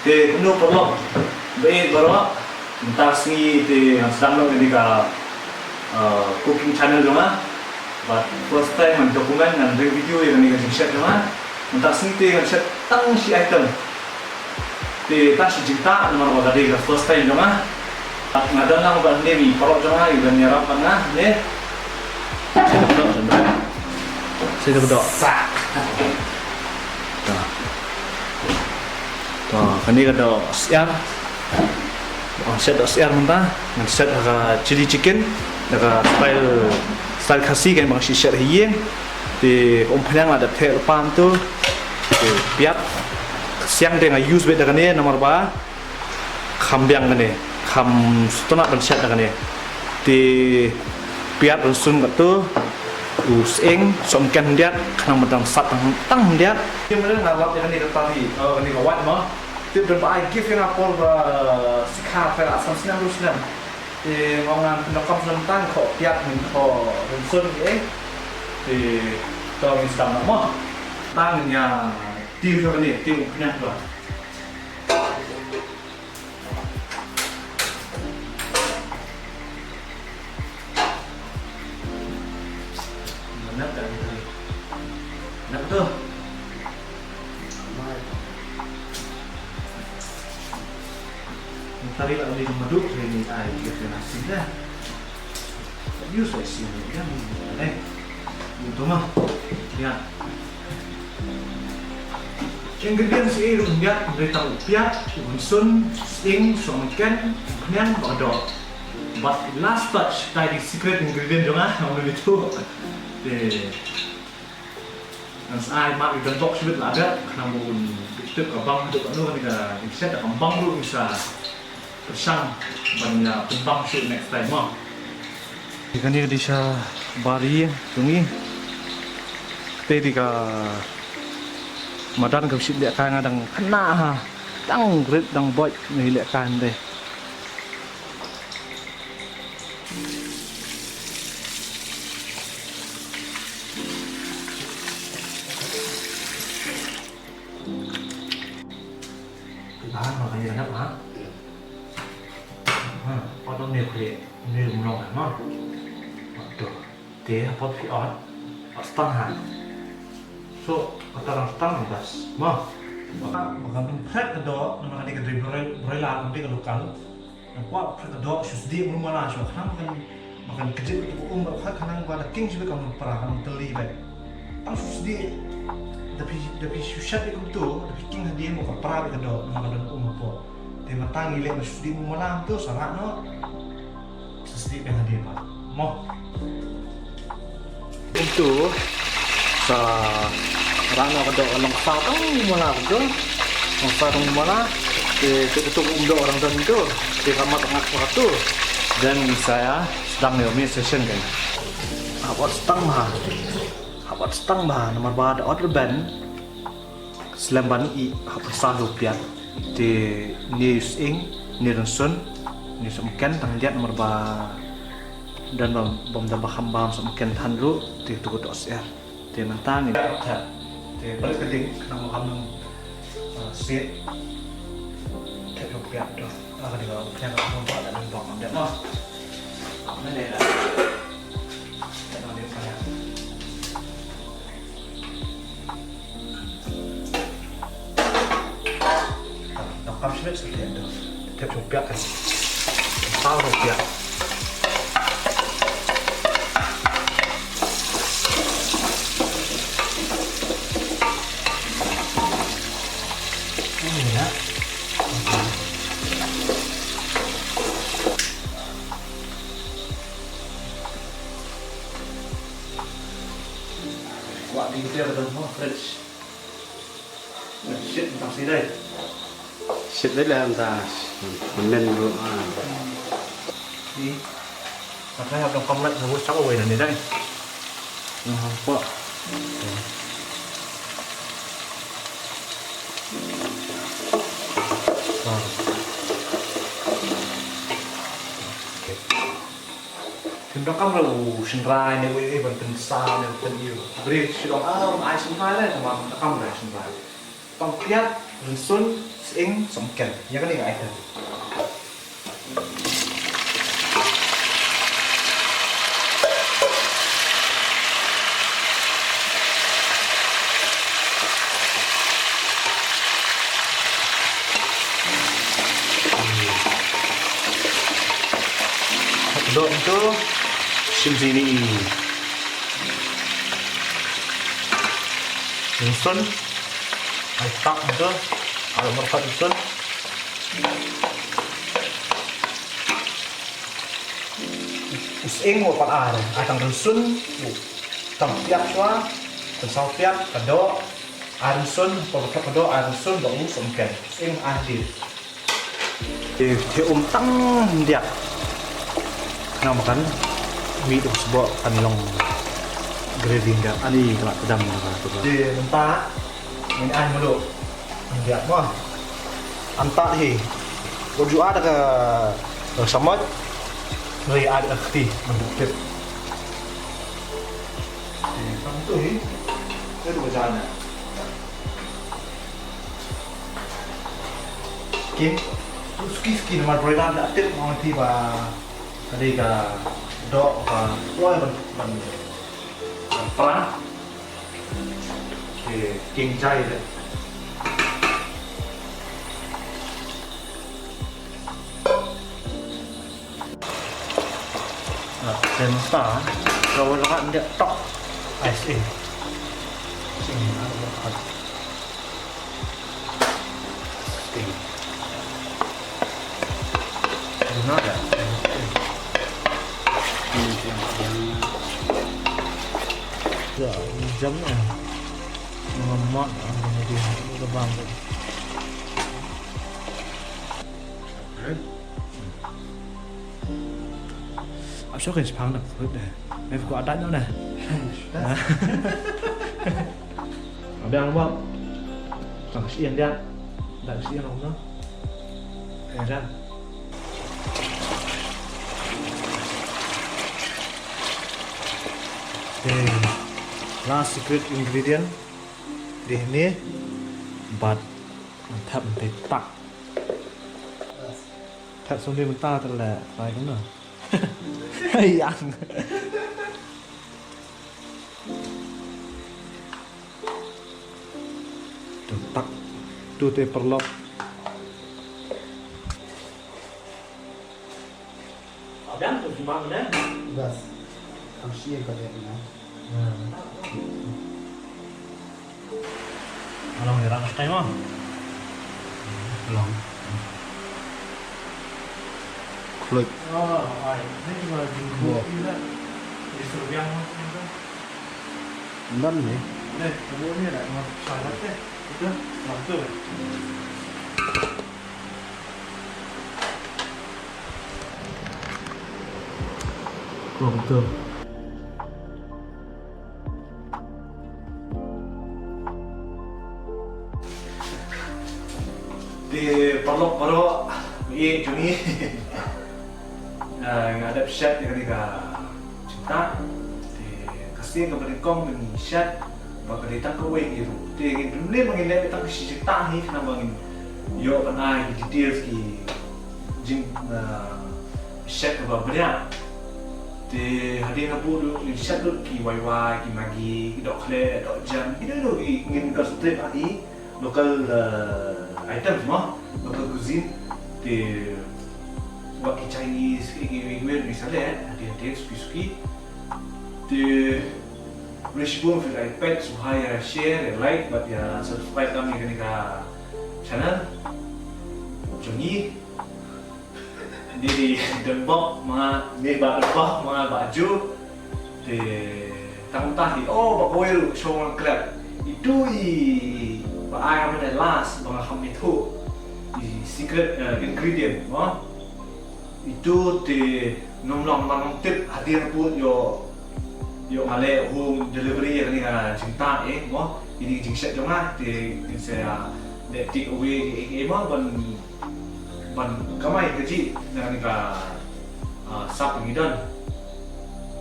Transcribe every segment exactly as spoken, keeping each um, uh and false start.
Te kumno paralok ba ïeit baroh, mynta ka sngi te ngan sdang noh ïa kane ka, uh, cooking channel jong nga. Bad first time ngan document, ngan ring video ïa kane ka jingshet jong nga. Mynta ka sngi te ngan shet tang shi item. Te tang shi jingtah namar ba ka dei ka first time jong nga. Nga don lang bad ne mi paralok jong nga, i ban ïarap bad nga ne. Shisha ka doh. Shisha ka doh. Sa. Ta. Ta, kane ka doh syiar. Ngan shet doh syiar mynta. Ngan shet ka chili chicken. Da ka style, style Khasi kan ba nga shu shet ha ïing. Te um phniang la dep theh lypa tu. Te piat. Siang te nga use beit da kane namar ba kham biang kane, kham sngewtynnat ban shet da kane. Te piat rynsun katto, u sying, sohmynken khyndiat, khnang ban tang sat tang, tang khyndiat. Te mynta nga lap ïa kane ka tari, eh, kane ka wat mo. Te don ba ai gift ïa nga por ba, eh, sikha pera sam snem ru snem. Te nga ong ngan pyndonkam snem tang, khoh piat, ngin khoh rynsun ïa. Te to ngin sdang noh mo. Tang ngin ïa tiew ïa kane, tiew khyndiat ba. Nap dah ni. Nap tu. Tari lah ni madu ni ai dia kena sini dah. Use ai sini dia ni. Eh. Itu mah. Ya. Ingredients eh ruh ngiat, ngi tang u piat, u rynsun, sying, sohmynken, khyndiat bad ka doh. Bad last touch, tai di secret ingredient jong nga, nga mut ïa itu. Te ngan sa ai mat ïa u donbok shibit la dep, khnang ba un tip ka bang haduh katno kane ka jingshet, da ka bang ruh ngin sa pyrshang ban ïa pynbang shuh next time mo. Kane ka dei sha bari jong ngi. Te dei ka madan ka bishit lehkai nga dang khynnah ha. Dang rit dang boit ngi lehkai te. Ki bahan ma ka ïa dap ha. Ha, ot ong ne khlieh, ne mlong ha. Ot to. Te ha pot phi ot, ot stang ha. So, ot tang stang bas. Ma. Ba ka, ba ka phet ka doh, namar ka dei ka dei broil-, broiler, ka dei ka local. Nang kwah phet ka doh, shu sdieh mala mala shu. Khnang ba kan, ba kan kjit ka um ba khnang ba da king shu ba kan pra, kan tylli ba. Tang shu sdieh. Da phi, da phi shu shat ïa kumto, da phi king hadien ba ka pra beit ka doh, namar ka don um hapoh. Te mynta ngi leh ba shu sdieh mala mala kumto, sa rah noh. Shu sdieh biang hadien pat. Mo. Kumto sa rah noh ka doh, ka long saw tang mala kumto. Long saw tang mala. Te, te kumto um doh ka dang don kumto. Te ka mat ngat kumto. Then sa ïa sdang ïa u main session kan. Hap ot stang bha. Hap ot stang bha namar ba da ot rben. Slem ban ïeh hap sa u piat. Te ne u sying, ne rynsun, ne sohmynken tang ïa namar ba don bam, bam da ba kham bam sohmynken than ruh, te to ka doh syiar. Te mynta ngin ïa thep. Te barit ka ding khnang ba kham, eh, siat. Thep u piat to. Ah, ka ding ka piat ka kham ba da nym bam da ma. Mynta ne la. Thep u piat. Nang kam shibit sa thep tu. Thep shu piak kan. Tau shu piak. Ini ya. Wah, di hotel ada semua fridge. Shit, tang sini dai. Shit dai lah, tang. Menen bro. Ah. Ni. Apa yang ada komplek, kamu cakap away ni dai. Nah, apa? Ah. Okay. Phim donkam ruh u shynrai ne uei uei ban pynsaw ne ban pynïoh. Briew shu ong, ah, ai shynrai leh, tangba phim donkam ruh shynrai. Tang piat, rynsun, Ing song ken ïa kane ka item. Dok tu sim sini. Insun. Ai tak tu. Ai merpat insun. Us ing wa pat ar. Ai tang insun. Tang piat shwa. Tang saw piat. Ka dok. Ar insun. Pat ka dok. Ar insun. Ba u song ken. Us ing ar dir. Te, te um tang diak. Khnang ba kan mih duk sboh kan long gravy diak. Ani ka la tdam na ka tu. Te mynta ngin ai mulu. Diak mo. Anta hi. Wat ju ai da ka, ka samoit. Ngi ai da ka kti. Mynta tip. Te tang tu hi. Te tu ka jana. Kim, tu suki suki namar broiler da tip mo ngi ba ka dei ka dok ba kloi ban ban ban pra. Ke king jai de. Na, te mynta ka wan ka ndia tok. Ais in. Sing, ano ba ka. Sting. Ano na da. Ya, jam na. Mga mat ang mga di. Ano ka ba ang Ap shu kan shipang nak lut deh. Mef ko adat no na. Abiang ba. Tang sian dia. Dak sian no. Ya kan. Okay. Last secret ingredient. Dih ni. Bat. Mantap, mantap. Thep sumli mynta te leh try kumno. Yang. Tu tak. Tu te paralok. Abang tu sumang ne? Bas. Ang siya ka dia na. Along ni rang kai mo. Along. Klik. Oh, ai. Ni cuma jumbo. Wow. Di Serbiang mo. Ndan ni. Ni, kamu ni dah mau salat eh. Itu, waktu eh. Ko betul. Te paralok baroh, ïa jong ngi. Ah, nga dep shet ïa kane ka jingtah. Te ka sien kaba nyngkong ba ngi shet. Ba ka dei tang kawei hi ruh. Te ngin pynlem ba ngin leh tang ka shi jingtah hi khnang ba ngin ïoh ban ai ki details ki jing, ah, shet kaba bniah. Te hadien hapoh ruh ngin shet ruh ki wai wai, ki Maggi, ki dohkhleh, dohjem, ki dei ruh ki ngin concentrate ha ki local, ah, items mo, local cuisine. Te wat ki Chinese, ki, ki, ki, ki, ki sa leh hadien hadien suki suki. Te Rishibun phi like, peit, subscribe, share, like bad ïa subscribe kam ïa kane ka channel jong ngi. Ni di dembok ma, ni ba dembok ma ba ju. Te tang ta hi, oh, ba kawei ruh shong lang klep. Itu i ba ai mane last ba nga ham itu i secret, eh, ingredient mo. Itu te nong long ma nong tip hadien put ïoh, ïoh nga leh home delivery ïa kane ka jingtah eh mo. Ini jingshet jong nga te ngin sa leh take away eh, eh mo ban, ban kamai kajih na kane ka, ah, sap ngi don.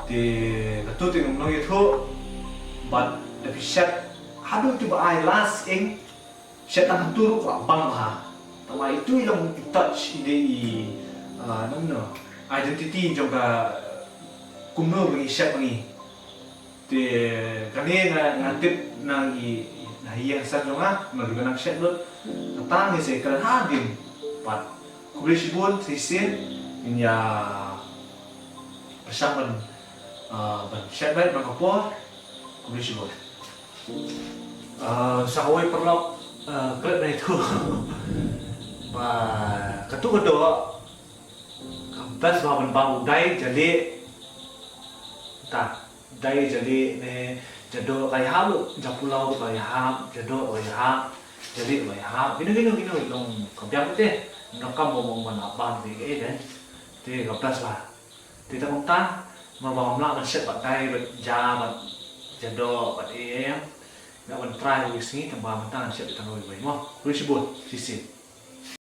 Te katu te nong ïathuh bad da phi shet haduh tu ba ai last ing. Shet tang hangtu ruh ka bang bha. Ba itu i long i touch i dei i, ah, nongno, identity jong ka kumno ba ngi shet ba ngi. Te kane nga, nga tip na i, na ïing sat jong nga, na ruh nang shet lut. Kata ngi sa kren hadien pat. Khublei shibun, shisien, ngin ïa pyrshang ban, ah, ban shet beit man ka por. Khublei shibun. Ah, sa kawei paralok, ah, klet na itu. Ba, katu ka doh, ka best ba ban bam u dai jali. Ta, dai jali ne, jadoh ka ïahap lu, japulaw ka ïahap, jadoh ka ïahap, jali ka ïahap. Kino, kino, kino, long ka biang te. Nokam mo mo man aban te ke den. Te ka best ba. Te ta kumta, ma ba ngam lah ban shet bad dai, bad ja, bad jadoh, bad ïa, ïa. Nga ban try wei sngi, tang ba mynta ngan shet tang wei wei mo. Khublei shibun, shisien.